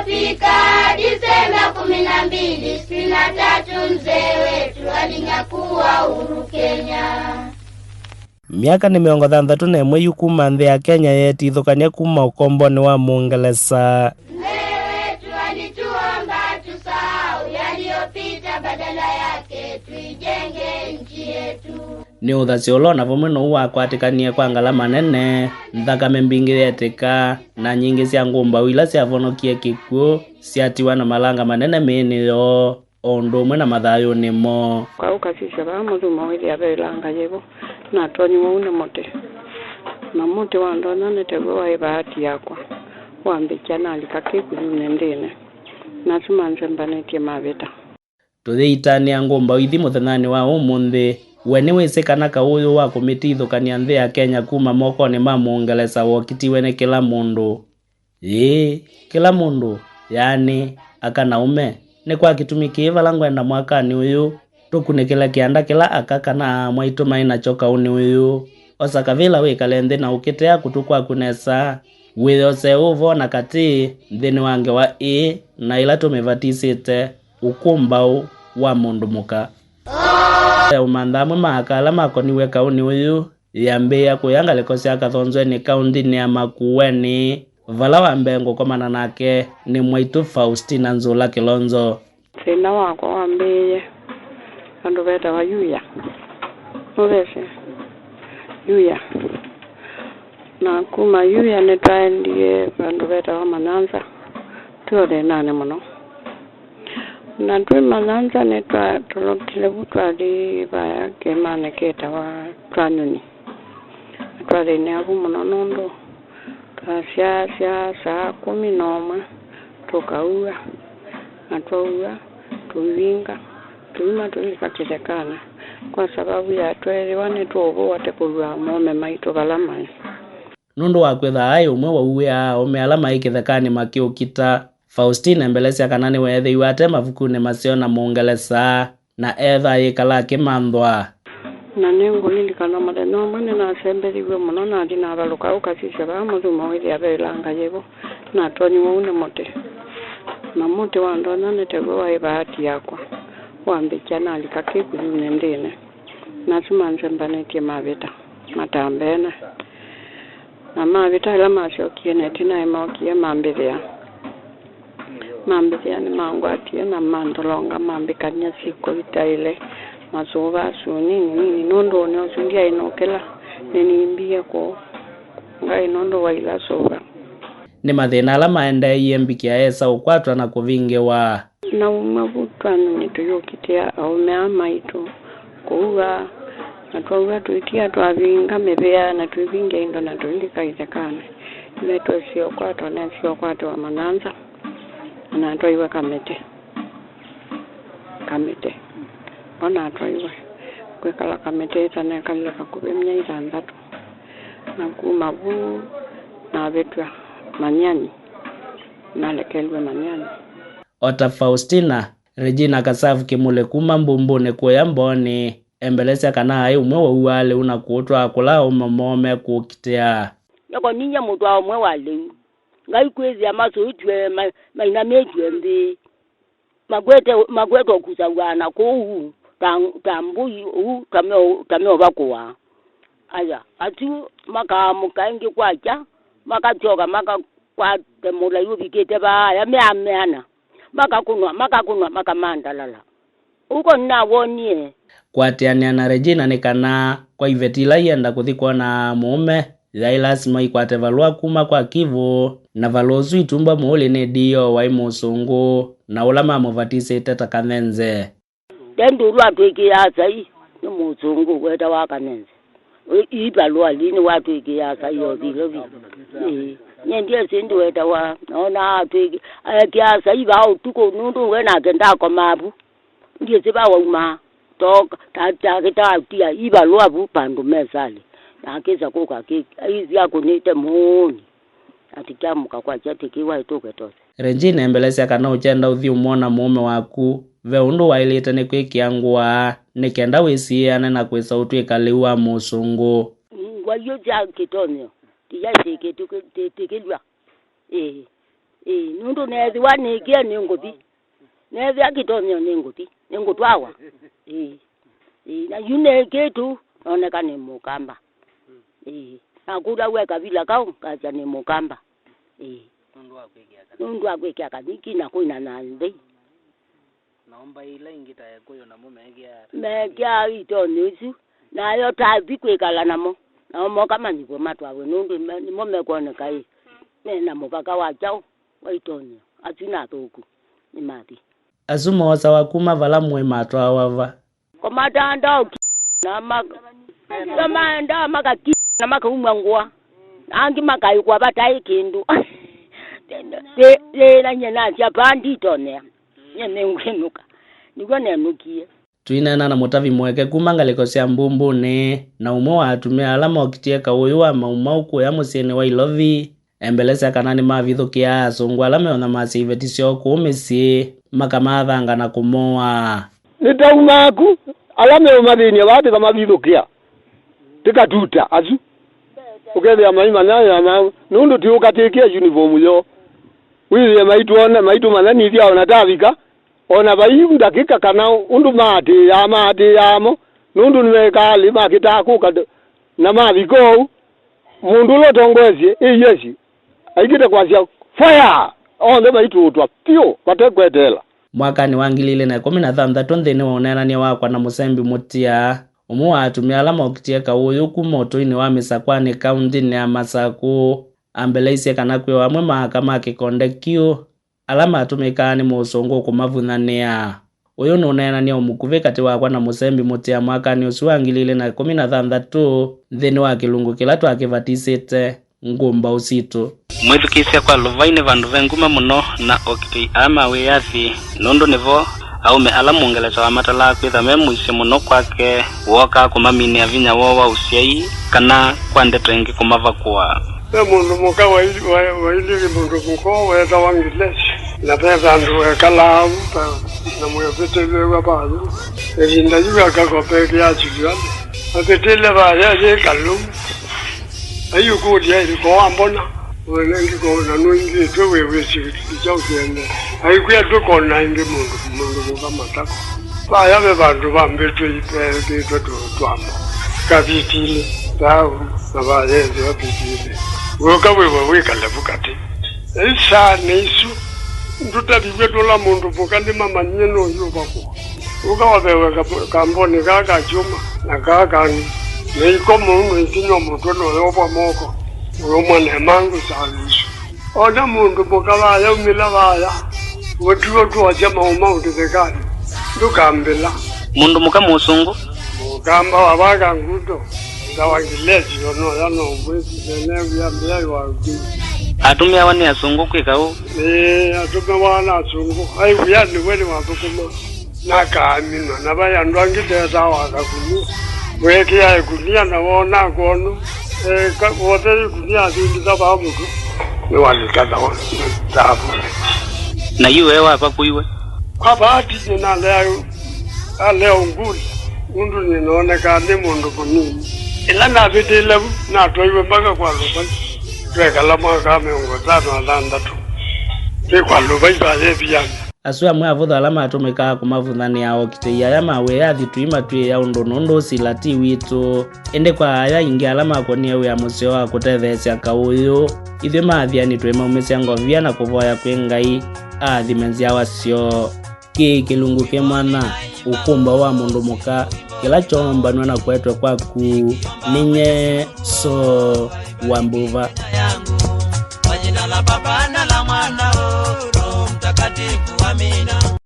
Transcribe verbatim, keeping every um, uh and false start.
Fika Disemba kumi na mbili, sitini na tatu, mzee wetu alinyakua uhuru Kenya. Myaka nĩ mĩongo thanthatũ na ĩmwe yu kuma nthĩ ya Kenya yeetithũkany'a kuma ũkombonĩ wa Mũngelesa. Mzee wetu alituomba tusahau yaliyopita, badala yake tuijenge nchi yetu. Nĩ ũthasyo ũla o na vamwe nũu wakwatĩkanie kwa ngalama nene, nthakame mbingĩ yeetĩka, na nyingĩ sya ngũmbaũ ila syavonokie kĩkw'ũ syatiwa na malanga manene mĩĩnĩ yoo, o ũndũ ũmwe na mathayũnĩ moo. Kaũ kasisya vaa mũthumo wĩthĩa ve ĩlanga yĩvo, natonyiw'e ũu nĩ mũtĩ. Na mũtĩ wandonya nĩtew'e waĩ vaati yakwa, wambĩkya nalika kĩkuthunĩ nthĩnĩ. Na asu manzembanĩtye mavĩta. Tũyĩitanĩa ngũmbaũ ithi mũthenyanĩ wa ũmũnthĩ. We nĩwĩsĩ kana kaũ ũyũ wa kũmĩtithũkany'a nthĩ ya Kenya kuma mokonĩ ma Mũngelesa wokitiwe nĩ kĩla mũndũ? Ĩĩ, kĩla mũndũ, yaani, aka na aũme. Nĩ kwa kĩtumi kĩĩ vala ngwenda mwakanĩ ũyũ tũkunĩkĩle kĩanda kĩla aka kana aa-mwaitũ maĩ nakyo kaũnĩ ũyũ. Osa kavĩla wĩkale nthĩ na ũkĩtea kũtũ kwaku nesa. Wĩyosee ũvoo na katĩ nthĩnĩ wa ngewa ĩĩ na ĩla tũmĩvatisĩte, ũkũmbaũ wa mũndũ mũka. Ũmantha amwe ma aka ala makoniw'e kaũnĩ ũyũ, yambĩĩa kũya ngalĩko sya Kathonzweni kaũntĩnĩ ya Makueni, vala wa mbee ngũkomana nake nĩ mwaitũ Faustina Nzũla Kĩlonzo. Thĩna wakwa wambĩĩe vandũ vetawa Yuya. Nũvesĩ? Yuya. Na kuma Yuya nĩtwaendie vandũ vetawa Manyanza. Twĩ o thĩnanĩ mũno. Na twĩ Manyanza nĩtwa-, tũlũkile vu twathi vaya kĩĩmanĩ kĩtawa Twanyunyi. Na twathĩnĩa vu mũno nũndũ twasyaasya saa kũmi na ũmwe tũkaua, na twaua, tũivinga, tũima tũilika kĩthekanĩ, kwa sababu ya tweethĩwa nĩtũũvũwa tĩ kũlwaa mũũme maitũ vala maĩ. Nũndũ wa kwĩtha aĩ ũmwe wauĩaa aũme ala maĩ kĩthekanĩ makĩũkita, Faustina embelesya kana nĩweethĩiwe ate mavukunĩ maseo na Mũngelesa. Na eetha ayĩkala akĩmanthwa. Na nĩngũlilikana mũthenya ũmwe nĩnasembethiw'e mũno, nathi navalũka ũkasisya vaa mũthumo wĩthĩa ve ĩlanga yĩvo. Natonyiw'e ũu nĩ mũtĩ. Na mũtĩ wandonya nĩtew'e waĩ vaati yakwa. Wambĩkya nalika kĩkuthunĩ nthĩnĩ. Na asu manzembanĩtye mavĩta, matambeene. Na mavĩta ĩla masyokie na ĩtina nĩmookie mambĩthĩa. Mambĩthĩa nĩmangwatie na mantolonga, mambĩkany'a syĩko itaĩle masũva asu nini nini, nũndũ ũnĩ ũsu ndyaĩ nũkĩla, nĩnimbie kũngai nũndũ wa ila sũva. Nĩ mathĩna ala maendeeie mbikia esa ũkwatwa na kũvingĩwa. Nauma vu Twanyunyi tũyũkitĩa aũme aa maitũ kũua, na twaua tũitia twavinga mĩvĩa na twĩvingĩa indo na tũilika ithekanĩ. Nĩtwesie ũkwatwa, nesie ũkwatĩwa Manyanza, na natwaiwe Kamĩtĩ. Kamĩtĩ. O natwaiwe kwĩkala Kamĩtĩ ĩtanekalile vakuvĩ myei thanthatũ, na kuma vu navĩtw'a Manyani, nalekelw'e Manyani. O ta Faustina, Regina Kasavu Kĩmũlĩ kuma Mbumbunĩ kũya Mbooni embelesya kana aĩ ũmwe wauaa lĩu na kũũtwaa kũla aũme moo mekũũkitĩa. Nĩkoniny'e mũtwaa ũmwe wa lĩu. Ngai kwĩthĩa masũĩtw'e ma-, mainamĩtw'e nthĩ. Makwete, makwete ũkusaw'a na kũu ta, ta mbũi ũu ta meo-, ta meũvakũa. Aya, asu makaamũka ĩngĩ kwakya, makasyoka makakwate mũlai ũvikĩte vaa, aya meameana. Makakũnwa, makakũnwa, makamandalala. Ũu ko nĩnawonie. Kũatĩanĩa na Regina nĩ kana, kwa iveti ila ienda kũthi kwona mũũme, yaĩ lasima ikwate valũa kuma kwa Kivu, na valũa ũsu itumbwa mũũlĩ nĩ D O waĩ mũsũngũ, na ũla mamũvatisĩte ta Kanenze. Tendũlũ atwĩkĩaa sai nĩ mũsũngũ wetawa Kanenze. Ĩ-, ii valũa lini watwĩkĩaa sai o vilo vilo. Ĩĩ. Nyie ndyesĩ ĩndĩ wetawa, naona atwĩkĩ-, ekĩaa sai vaa ũtukũ, nũndũ we nake ndakomaa vu. Ndyesĩ va waumaa. Tooka, ta-, takĩtaa tia ii valũa vu vandũ mesalĩ. Na akĩsa kũka akĩ-, aisya akũnĩte mũũnĩ. Ati kyamũka kwakya tĩkĩwa ĩtũke tose. Regina embelesya kana ũkyenda ũthi ũmwona mũũme waku, ve ũndũ waĩlĩte nĩ kwĩkĩa ngũa nĩ kenda wĩsiĩĩane na kwĩsa ũtw'ĩka lĩu wa mũsũngũ. Ngũa iyo sya kĩtonyeo, tiyaĩ tĩkĩtũkĩ-, tĩ-, tĩkĩlw'a. Ĩĩ. Ĩĩ, nũndũ neethĩwa nĩkĩe nĩngũthi. Neethĩa kĩtonyeo nĩngũthi, nĩngũtwawa. Ĩĩ. Ĩĩ, na yu nĩkĩtu, noneka nĩ Mũkamba. Ĩĩ. Nakũlya we kavila kaũ, ngasya nĩ Mũkamba. Ĩĩ. Nũndũ wa kwĩkĩa kana? Nũndũ wa kwĩkĩa kaviki na kũina na nthĩ. Nao mbaĩ ila ingĩ ta Ekũyũ namo mekĩaa ata? Mekĩaa itonyo isu, nayo tathi kwĩkala namo, nao moka manyivwe matwawe, nũndũ me-, nĩmo mekwoneka ĩ, me na mũvaka wa kyaũ wa itonyo, asu nĩ athũku, nĩmathi. Asu moosawa kuma vala mũĩ matwawa va? Kũmatanda ũki, na ma-, na maendaa makaki, na makaumwa ngũa, na angĩ makaĩkwa vataĩ kĩndũ. Ĩ, ĩ, na nyie nasya, "Vaa nditonyea, nyie nĩngwĩnũka." Nĩw'o nenũkie. Tũineena na mũtavi mũeke kuma ngalĩko sya Mbumbunĩ, na ũmwe wa atumĩa ala mokitie kaũ ũyũ wa maumau kũya mũsyĩnĩ wa Ilovi, embelesya kana nĩmavithũkĩaa asũngũ ala meũnyamasya iveti syoo kũũ mĩsyĩ, makamathanga na kũmoa. Nĩtauma aku, ala meũmathĩny'a vaa tĩkamavithũkĩa, tĩkatuta asu. Ũkethĩa maimanya ya mau, nũndũ tĩũkatĩkĩa uniform yoo. Wĩthĩe maitwona, maitũmanya nĩthya ona tavika, ona vai ndakĩka kana ũndũ maatĩĩaa, maatĩĩaa mo, nũndũ nĩmekaa lĩ makĩtaa kũka nd-, na mavika ũu, mũndũ ũla ũtongoesye ĩyesi aikĩte kwasya, "Fire!" Onthe maitũũtwa vyũ vate kweteela. Mwakanĩ wa ngili ilĩ na ĩkũmi na thanthatũ, nthĩnĩ wa ũneenany'a wakwa na mũsembi Mũtia, ũmwe wa atumĩa ala mokitie kaũ ũyũ kuma ũtũinĩ wa Mĩsakwanĩ kaũntĩnĩ ya Masakũ, ambeleisye kana kwĩ o amwe ma aka ma kĩkonde kĩu ala matũmĩkaa nĩ mũsũngũ kũmavuthanĩa. Ũyũ nũneenany'a o mũkuvĩ katĩ wakwa na mũsembi Mũtia mwakanĩ ũsu wa ngili ilĩ na ĩkũmi na thanthatũ nthĩnĩ wa kĩlungu kĩla twakĩvatisĩte Ngũmbaũ Sitũ. Mwĩthukĩĩsya kwa Lũvai nĩ vandũ ve nguma mũno, na okitĩi aa ma wĩyathi, nũndũ nĩvo aũme ala Mũngelesa wamatalaa kwĩtha me mũisyo mũno kwake, wookaa kũmaminĩa vinya woo wa ũsyai kana kwa ndeto ĩngĩ kũmavakũa. Ve mũndũ mũka wai-, wa-, wailye mũndũ mũka weetawa Ngilesi, na ve vandũ wekalaa vu, ta, na mwĩvĩtĩlĩw'a vayo. Ĩvinda yu akakopeekĩa Siliani. Avĩtĩle vaya yĩ kalũu. Aiũkũlya ĩliko wambona? Mwene ngĩko na nũingĩtwe wĩ wĩsĩ kyaũ kĩende. Aikwĩa ndũkona ĩngĩ mũndũ, mũndũ mũka matako. Vaya ve vandũ vambĩtwe ipeekĩtwe tũ-, twambo. Kavitinĩ, thaũ, na vaya ĩtheo vitinĩ. Wĩũka wĩwe wĩkale vu katĩ. Isaanĩ isu, ndũtaviw'e tũla mũndũ mũka nĩmamanyie nũyũvakũa. Ũka wavewe ka-, kambonĩ kaa ka kyũma na kaa kangĩ, na ikomo ũndũ ĩkinywa mũtwe noyovwa moko, ũyũmwa ne mangũ saanĩ isu. Ona mũndũ mũka vaya umĩla vaya, ũtiwe twosya maũmau kĩthekanĩ, ndũkambĩla. Mũndũ mũka mũsũngũ. Mũkamba wavaka nguto, ndawa ngilesi, onoya no mwĩsi, nene wia mbĩa wa ũkĩ. Atũmĩawa nĩ asũngũ kwĩka ũu? Ĩĩ, atũmĩawa na asũngũ. Ai wia nĩwe nĩwathũkũma. Nakaaminwa, na vai andũ angĩ tetaa watha kunia. Weekĩa ĩkunia na wona kwonu, eka, wothe ĩkunia athingitha vaa mũtwe. Nĩwalika na thavu. Na yu we wavakuiwe? Kwa bahati nĩnalea, alea ũnguli, nũndũ nĩnoonekaa ndĩ mũndũ mũnini. Ĩla navĩtĩle vu, natwaiwe mbaka kwa Lũvai. Twekala mwaka wa mĩongo ĩtano na thanthatũ. Twĩ kwa Lũvai vaya ĩvianĩ. Asu amwe avũtho ala matũmĩkaa kũmavuthanĩa okitĩi aya ma wĩyathi tũimatw'ĩĩa ũndũ nũndũ ũsila ti witũ. Ĩndĩ kwa aya aingĩ ala makwonie wĩa mũseo wa kũtetheesya kaũ ũyũ, ithyĩ ma Athiani twĩmaumĩsya ngovia na kũvoya kwĩ Ngai aathime nzyawa syoo. Kĩĩ kĩlungu kĩ mwanya, ũkũmbaũ wa mũndũ mũka, kĩla kyoombanw'a na kũetwe kwaku. Nĩ nyie Soo wa Mbuva. Kwa jina la Baba na la Mwana, Roho Mtakatifu, amina.